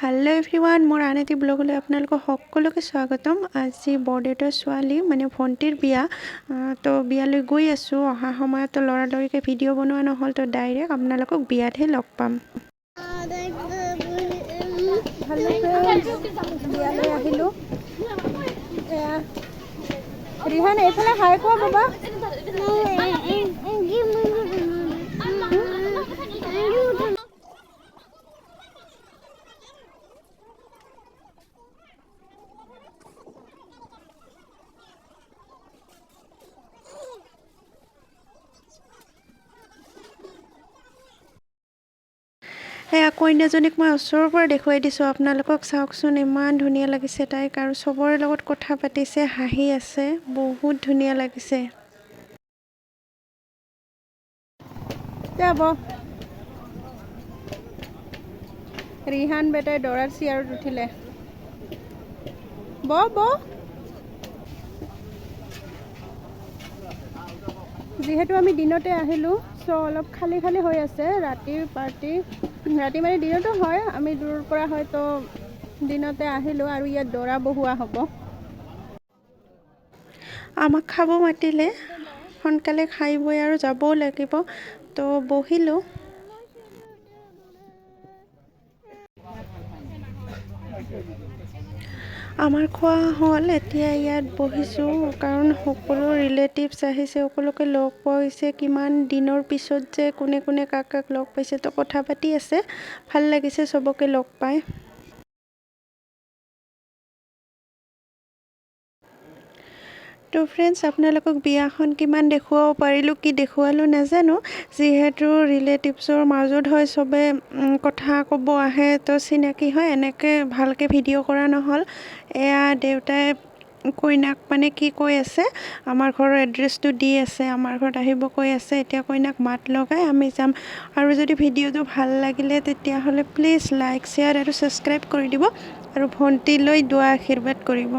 Hello' everyone, মোৰ আন এটি ব্লগলৈ আপোনালোকক সকলোকে স্বাগতম। আজি বৰদেউতাৰ ছোৱালী মানে ভণ্টিৰ বিয়া, তো বিয়ালৈ গৈ আছোঁ। অহা সময়ত লৰালৰিকৈ ভিডিঅ' বনোৱা নহ'ল, তো ডাইৰেক্ট আপোনালোকক বিয়াতহে লগ পাম। হেল্ল' ফ্ৰেণ্ডছ, বিয়ালৈ আহিলোঁ। এয়া ৰিহান, এইফালে হাই কোৱা বাবা। এয়া কইনাজনীক মই ওচৰৰ পৰা দেখুৱাই দিছোঁ আপোনালোকক। চাওকচোন, ইমান ধুনীয়া লাগিছে তাইক আৰু চবৰে লগত কথা পাতিছে, হাঁহি আছে, বহুত ধুনীয়া লাগিছে। যাব ৰিহান বেটাই দৰাৰ চেয়াৰত উঠিলে। ব ব যিহেতু আমি দিনতে আহিলোঁ, চ' অলপ খালী খালী হৈ আছে। ৰাতিৰ পাৰ্টি, ৰাতি মানে দিনতো হয়, আমি দূৰৰ পৰা হয়তো দিনতে আহিলোঁ। আৰু ইয়াত দৰা বহুৱা হ'ব। আমাক খাব মাতিলে, সোনকালে খাই বৈ আৰু যাবও লাগিব, তো বহিলোঁ। আমাৰ খোৱা হ'ল, এতিয়া ইয়াত বহিছোঁ, কাৰণ সকলো ৰিলেটিভছ আহিছে, সকলোকে লগ পোৱা হৈছে। কিমান দিনৰ পিছত যে কোনে কোনে কাক কাক লগ পাইছে, তো কথা পাতি আছে, ভাল লাগিছে চবকে লগ পাই। তো ফ্ৰেণ্ডছ, আপোনালোকক বিয়াখন কিমান দেখুৱাব পাৰিলোঁ, কি দেখুৱালোঁ নাজানো, যিহেতু ৰিলেটিভছৰ মাজত হয়, চবে কথা ক'ব আহে, তো চিনাকি হয়, এনেকৈ ভালকৈ ভিডিঅ' কৰা নহ'ল। এয়া দেউতাই কইনাক মানে কি কৈ আছে, আমাৰ ঘৰৰ এড্ৰেছটো দি আছে, আমাৰ ঘৰত আহিব কৈ আছে। এতিয়া কইনাক মাত লগাই আমি যাম। আৰু যদি ভিডিঅ'টো ভাল লাগিলে, তেতিয়াহ'লে প্লিজ লাইক, শ্বেয়াৰ আৰু ছাবস্ক্ৰাইব কৰি দিব আৰু ভণ্টিলৈ দোৱা আশীৰ্বাদ কৰিব।